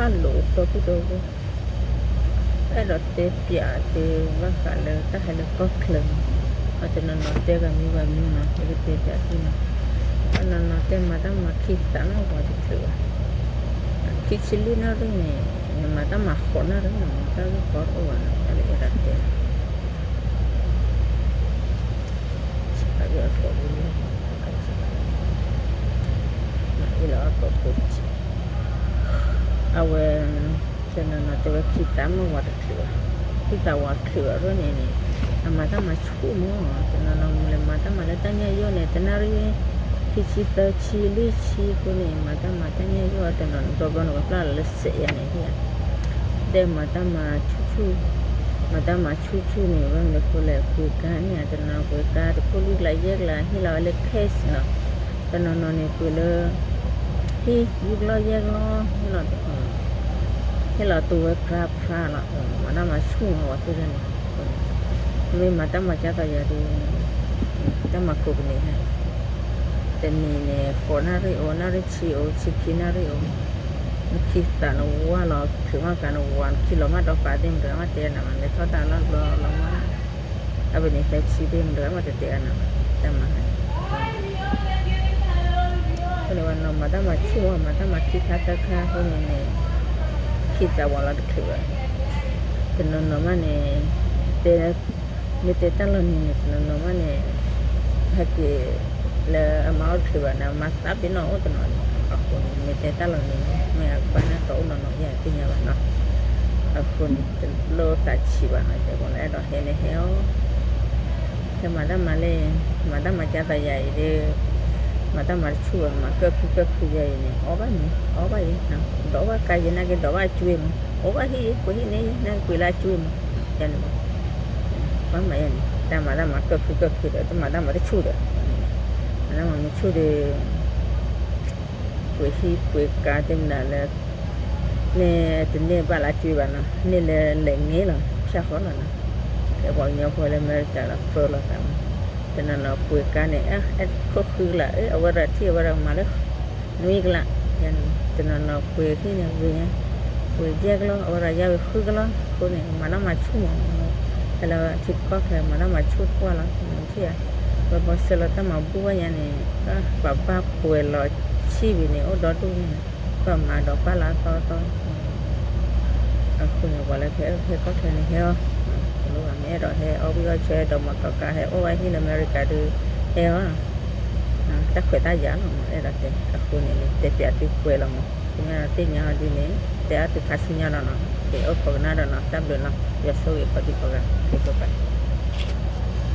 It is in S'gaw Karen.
တၢ်လိၣ်အဖျိပူၣ်ဒီး အဲၣ်ဒိးတဲပၠးသုဘၣ်ဃးလၢတၢ်ဟဲလၢကီၢ်ချၢန့ၣ်, အတနီၤနီၤတဲဂၤမံၤဂၤမံၤနီၤ, ယကတဲပၠးသုနီၤ, တနီၤနီၤတဲမၤတၢ်မၤခံသးနီၣ်ဝၤတချုးဘၣ်, ခံဆံလွံၢ်နၣ်ရံၣ်န့ၣ် မၤတၢ်မၤဃိးနၣ်ရံၣ်နီၤ, တၢ်ဂ့ၢ်ကီတအိၣ်ဘၣ်နီၤ, တၢ်လၢအဲၣ်ဒိးတဲ အဂ့ၢ်အကျိၤလၢ အဂ့ၢ်လၢအကိးဖိ အဝဲ တနီၤနီၤတဲဝဲခံသးမ့ၢ်ဝၤတချုးဘၣ်, ခံသးဝၤတချုးဘၣ်အဃိန့ၣ်န့ၣ် အမၤတၢ်မၤဆူၣ်မး, တနီၤနီၤမ့ၢ်လဲၤမၤတၢ်မၤလၢတၢ်ညၣ်ယိၣ်န့ၣ် တနၣ်ရံၣ် ခံဆံသၢဆံလွံၢ်ဆံအဃိန့ၣ် မၤတၢ်မၤတၢ်ညၣ်ယိၣ် တနီၤနီၤဘျီဘျီန့ၣ် ပျၢ်လီၤလၢစဲးယၤန့ၣ် ဒ် တဲမၤတၢ်မၤဆူၣ်ဆူၣ်, မၤတၢ်မၤဆူၣ်ဆူၣ်န့ၣ် ဘၣ်မနုၤအဃိလဲၣ် ပှ့ၤကါန့ၣ် တနီၤပှ့ၤကါတခိၣ်လွံၢ်ကလးယဲၢ်ကလး ဟ့ၣ်လီၤဝဲလၢ cash နီၤ, တနီၤနီၤန့ၣ် ပှ့ၤလၢ ဟံၣ်ယုၢ်ကလီၢ်ယဲၢ်ကလီၢ် ဟ့ၣ်လီၤ ဟ့ၣ်လီၤတူၢ်ဝဲပြါပြါလီၤ, မၤတၢ်မၤဆူၣ်မးဝဲသ့ၣ်န့ၣ်, မ့ၢ်မၤတၢ်မၤကၢ်သးယၤဒီး တၢ်မၤကိးပနံာ်ဟဲ တနံၤန့ၣ် ဃိးနၣ်ရံၣ်အိၣ် နၣ်ရံၣ်ဆံအိၣ် ဆံခံနၣ်ရံၣ်အိၣ်, နခံသးနဝါလီၤ ချုးမးကးနဝါ နခံလီၤမးဒီးပာ်သ့ၣ်မတၤ မ့ၢ်တဲနၤ နထီၣ်တၢ်လီၢ်ဘျီလီၤမး, အဝဲန့ၣ် သၢဆံသ့ၣ်မတၤ မ့ၢ်တတဲအနၤ တၢ်မၤဟဲ အဃိန့ၣ် ဝဲနီၤ မၤတၢ်မၤဆူၣ်မး မၤတၢ်မၤခံခါသၢခါအဃိန့ၣ်န့ၣ် ခံသးဝါလီၤတချုးဘၣ်, တနီၤနီၤမးန့ၣ် တဲ မ့ၢ်တဲတၢ်လီၤနံၤန့ၣ် တနီၤနီၤမးန့ၣ် ဟဲက့ၤ လၢအမၤအိၣ်တချုးဘၣ်န့ၣ် မၤသးပ့ၤနီၣ်အိၣ်တနီၤလံ, အဃိန့ၣ် မ့ၢ်တဲတၢ်လီၤနံၤန့ၣ် မ့ၢ်အကဘၣ်နၢ်တီၢ်အိၣ်နီၢ်နီၢ် ယသ့ၣ်ညါဘၣ်နီၤ, အဃိန့ၣ် တလိၣ်သးဆံးဘၣ်နီၤ ယဲၢ်ကီးလၢအဲၣ်ဒိးဟဲန့ၣ်ဟဲအီၤ ဟဲမၤတၢ်မၤလၢ မၤတၢ်မၤကၢ်သးယၤအံၤဒီး မၤတၢ်မၤတဆူၣ်ဘၣ် မၤကၢၢ်ခုကၢၢ်ခုယၤအံၤန့ၣ် အီၣ်ဘၣ်မ့ၤ အီၣ်ဘၣ်ယဲ ဒီးဘၣ်ကါယဲ နာ်က့ဒီးဘၣ်အကွ့မး အီၣ်ဘၣ်ဟံၣ်ယဲ ကွ့ဟံၣ်န့ၣ်ယဲ နာ်က့ကွ့လၢအကွ့မး ယၤန့ၣ် ဘၣ်မၤယၤန့ၣ် တၢ်မၤတၢ်မၤကၢၢ်ခုကၢၢ်ခုဒီး တမၤတၢ်မၤတဆူၣ်ဒီး မၤတၢ်မၤမ့ၢ်ဆူၣ်ဒီး ပှ့ၤဟံၣ်ပှ့ၤကါသ့ၣ်မနုၤလၢ န့ၣ်တန့ၢ်ဘၣ်လၢအကွ့ဘၣ်နီၤ န့ၢ်လၢလဲၤင့လီၤ ဖၠၣ်ဃီလီၤနီၤ ကဲပှၤကညီဖိလၢအမဲရကၤဒီး ဖၢလီၤသးမး တနီၤနီၤပှ့ၤကါန့ၣ် အဲၣ်ခိၣ်ဃုကလး အဝဲဒၣ်ထံၣ်အဝဲဒၣ်မၤလၢ နွံကလး ယၤန့ၣ် တနီၤနီၤပှ့ၤဟံၣ်န့ၣ် ဝံၤညါ ပှ့ၤယဲၢ်ကလီၢ် အဝဲဒၣ်ယါဝဲဃုကလီၢ် အဃိန့ၣ် မၤတၢ်မၤဆူၣ်မး ဖဲလၢထံကီၢ်ဖဲမၤတၢ်မၤဆူၣ်တကွၢ်လီၤ ထံၣ်ဧါ ဝဲပှၤဆှၢလီၤတၢ်မၤဘူၣ်ဘၣ်ယၤန့ၣ် ပှၤဘၣ်ပှဲၤလီၤဆံၣ်ဝံၤန့ၣ် အိၣ်ဒီဒူၣ်န့ၣ် ပှၤမၤဒီးပၢ်လၢအသီသီ အဃိန့ၣ် ပှၤလၢကဟဲကီၢ်ချၢန့ၣ်ဟဲအီၤ တလိၣ်ဘၣ်မ့ၢ်အဲၣ်ဒိးဟဲအီၣ်ဝံၣ်အီၣ်ဆၢဒီးမီတီကါ ဟဲအိၣ်ဝဲဟံၣ်လၢအမဲရကၤဒီး ဟဲအီၤ တၢ်ခွဲးတၢ်ယာ်လီၤ အဲၣ်ဒိးတဲ အဃိန့ၣ် တဲပၠးသုကွဲးလီၤမး သ့ၣ်ညါအီၤဒ်န့ၣ် တဲအီၤသုခါဆူညါဒီးနီၤ ကအိၣ်ခိးကနၣ်ဒီးနီၤ တၢ်ဘျုးနီၤ ယွၤဆိၣ်ဂ့ၤကိးဒံကိးဂၤ သုကိးဂၤ